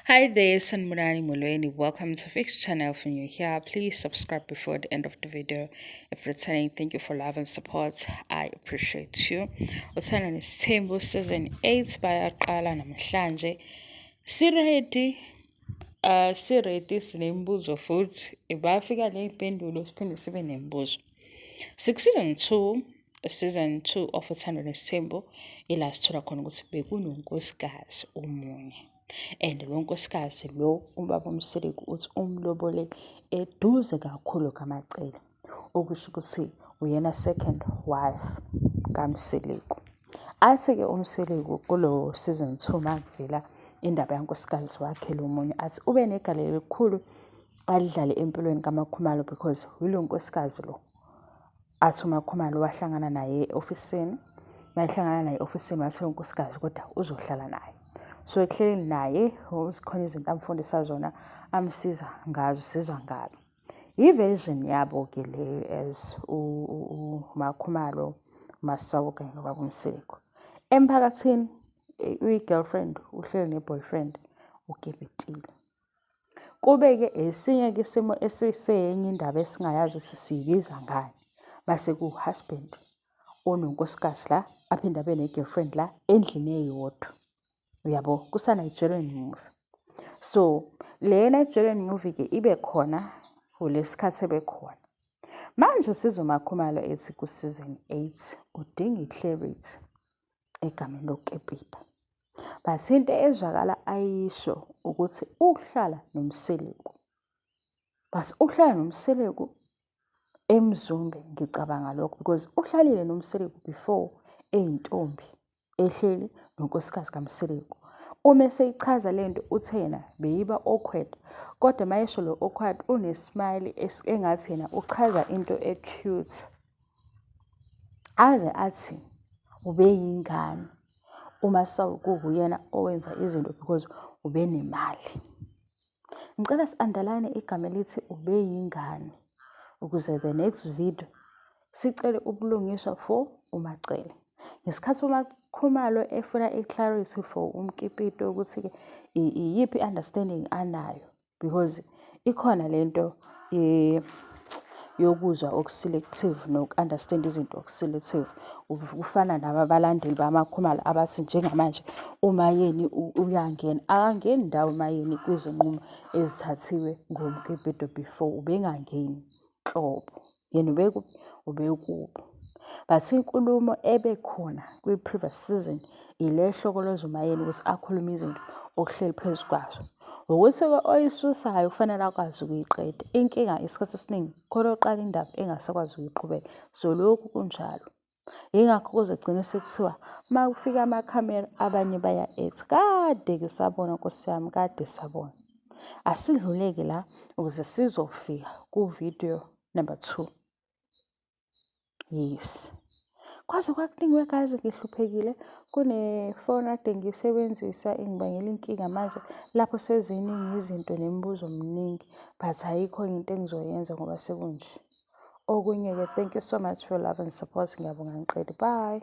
Hi there, Sanibonani, Molweni. Welcome to Fix Channel. If you're new here, please subscribe before the end of the video. If returning, thank you for love and support. I appreciate you. Uthando Nesithembu season 8 bayaqala namhlanje. Si-ready, si-ready, sinemibuzo futhi. Bafika ney'mpendulo, siphinde sibe nemibuzo. Six season 2, season 2 of Uthando Nesithembu, ila sithola khona ukuthi bekunonkosikazi omunye. And lo nkosikazi lo, ubaba uMseleku uthi umlobole eduze kakhulu kaMaCele. Okusho ukuthi uyena second wife kaMseleku. Athi-ke uMseleku kulo season 2, makuvela indaba yankosikazi wakhe lo munye, athi ube negalelo elikhulu alidlale empilweni kaMakhumalo, because yilo nkosikazi lo athi uMakhumalo wahlangana naye e-ofisini. Mayehlangana naye e-ofisini, wathi lo nkosikazi kodwa uzohlala naye. So ekuhleleni naye khona izinto amfundisa zona, amsiza ngazo, sizwa ngalo. I-version yabo-ke leyo as uMakhumalo, uMaSawu kanye nobaba uMseleku. Emphakathini uyi-girlfriend, uhleli ne-boyfriend ukepetile. Kube-ke esinye-ke isimo esisenye indaba esingayazi ukuthi siyibiza ngani. Mase kuwu-husband ononkosikazi la, aphinde abe ne-girlfriend la endlini eyodwa. Uyabo, kusa-Nigerian movie. So le Nigerian movie-ke ibe khona kulesikhathi ebekhona. Manje sizwe uMakhumalo ethi ku-season 8 udinga i-clarity egameni lokukepita. But into ezwakala ayisho ukuthi ukuhlala noMseleku. But ukuhlala noMseleku eMzumbe, ngicabanga lokho because uhlalile noMseleku before eyintombi, ehleli nonkosikazi kaMseleku. Uma eseyichaza lento, uthe yena beyiba awkward, kodwa mayesho lo awkward une-smile engathi yena uchaza into e-cute. Aze athi ubeyingane uma kuwuyena owenza izinto because ubenemali. Ngicela si-underline igama elithi ubeyingane ukuze the next video sicele ubulungiswa for uMaCele. Ngesikhathi uMaKhumalo efuna i-clarity for umkipito ukuthi-ke iyiphi i-understanding anayo, because ikhona lento yokuzwa oku-selective noku-understand izinto oku-selective. Kufana naba abalandeli bamaKhumalo abathi njengamanje uMaYeni uyangena. Akangeni ndawo uMaYeni kwizinqumo ezithathiwe ngomkipito before, ubengangeni nhlobo. Yena ubekuphi? Ubekubo. But inkulumo ebekhona kwi-previous season ile ehlokoloza uMaYeni ukuthi akhulume izinto okuhleli phezu kwazo. Ukuthi-ke oyisusayo kufanele akwazi ukuyiqeda. Inkinga, isikhathi esiningi khona oqala indaba engasakwazi ukuyiqhubeka. So lokhu kunjalo. Yingakho kuze kugcine sekuthiwa uma kufika amakhamera abanye baya-act. Kade-ke sabona, Nkosi yami, kade sabona. Asidluleke la ukuze sizofika ku-video number 2. Yes. Kwaze kwakuningi we guys, ngihluphekile. Kunefoni kade ngiyisebenzisa ingibangela inkinga manje lapho seziningi izinto nemibuzo miningi, but ayikho into engizoyenza ngoba sekunje. Okunye-ke, thank you so much for love and support. Ngiyabonga, ngiqede. Bye.